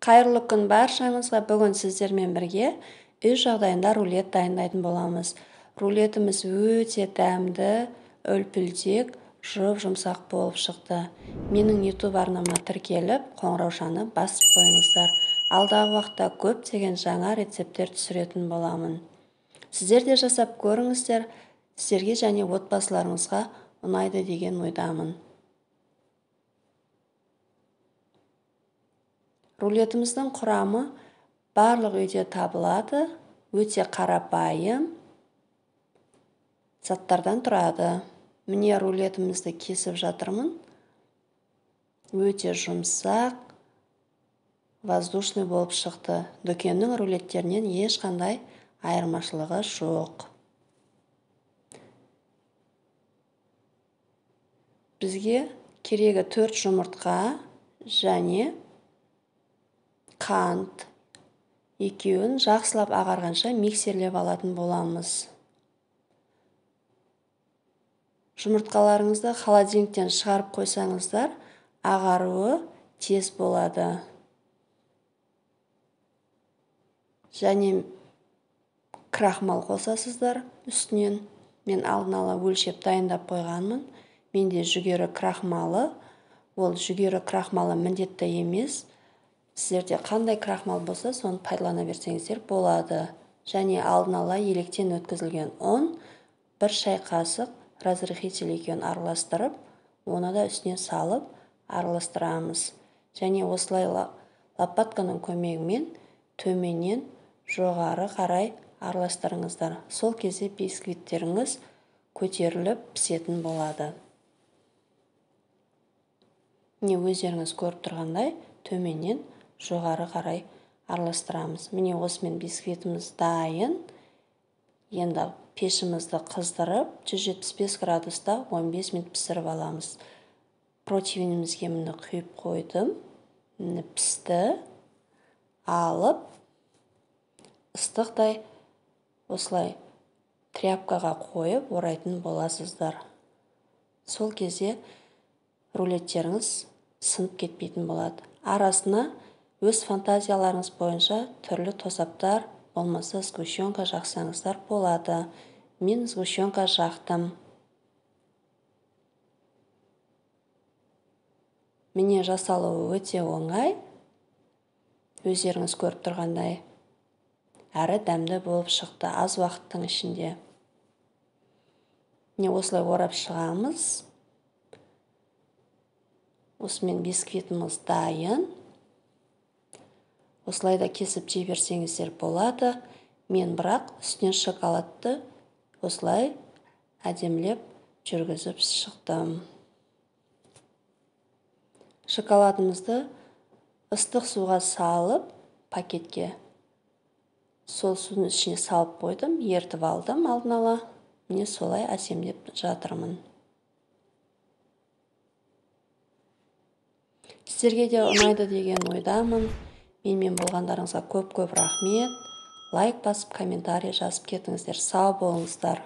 Қайырлы күн баршаңызға. Бүгін сіздермен бірге үй жағдайында рулет дайындайтын боламыз. Рулетіміз өте дәмді, үлпілдек, жұп-жұмсақ болып шықты. Менің YouTube арнама тіркеліп, қоңыраушаны басып қойыңыздар. Алдағы уақытта көптеген жаңа рецепттер түсіретін боламын. Сіздер де жасап көріңіздер, сіздерге және отбасыларыңызға ұнайды деген ойдамын. Рулетіміздің құрамы барлық үйде табылады, өте қарапайым заттардан тұрады. Міне рулетімізді кесіп жатырмын. Өте жұмсақ, воздушный болып шықты. Дүкеннің рулеттерінен ешқандай айырмашылығы жоқ. Бізге керегі 4 жұмыртқа және қант. Екеуін жақсылап ағарғанша миксерлеп алатын боламыз. Жұмыртқаларыңызды холодильниктен шығарып қойсаңыздар, ағаруы тез болады. Және крахмал қосасыздар үстінен. Мен алдын ала өлшеп дайындап қойғанмын. Менде жүгері крахмалы. Ол жүгері крахмалы міндетті емес. Сіздерде қандай крахмал болса, соны пайдалана берсеңіздер болады. Және алдын ала електен өткізілген ұн, 1 шай қасық разрыхитель екеуін араластырып, оны да үстіне салып араластырамыз. Және осылай лопатканың көмегімен төменнен жоғары қарай араластырыңыздар. Сол кезде бисквиттеріңіз көтеріліп пісетін болады. Міне өздеріңіз көріп тұрғандай төменнен жоғары қарай араластырамыз. Міне осымен бисквитіміз дайын. Енді пешімізді қыздырып, 175 градуста 15 минут пісіріп аламыз. Противенімізге міне құйып қойдым. Міне пісті. Алып, ыстықтай осылай тряпкаға қойып орайтын боласыздар. Сол кезде рулеттеріңіз сынып кетпейтін болады. Арасына өз фантазияларыңыз бойынша түрлі тосаптар, болмаса сгущенка жақсаңыздар болады. Мен сгущенка жақтым. Міне жасалуы өте оңай. Өздеріңіз көріп тұрғандай. Әрі дәмді болып шықты аз уақыттың ішінде. Міне осылай орап шығамыз. Осымен бисквитіміз дайын. Осылай да кесіп жей берсеңіздер болады. Мен бірақ үстінен шоколадты осылай әдемілеп жүргізіп шықтым. Шоколадымызды ыстық суға салып, пакетке сол судың ішіне салып қойдым, ертіп алдым алдын ала. Міне солай әсемдеп жатырмын. Сіздерге де ұнайды деген ойдамын. Менімен болғандарыңызға көп-көп рахмет. Лайк басып, комментарий жазып кетіңіздер. Сау болыңыздар.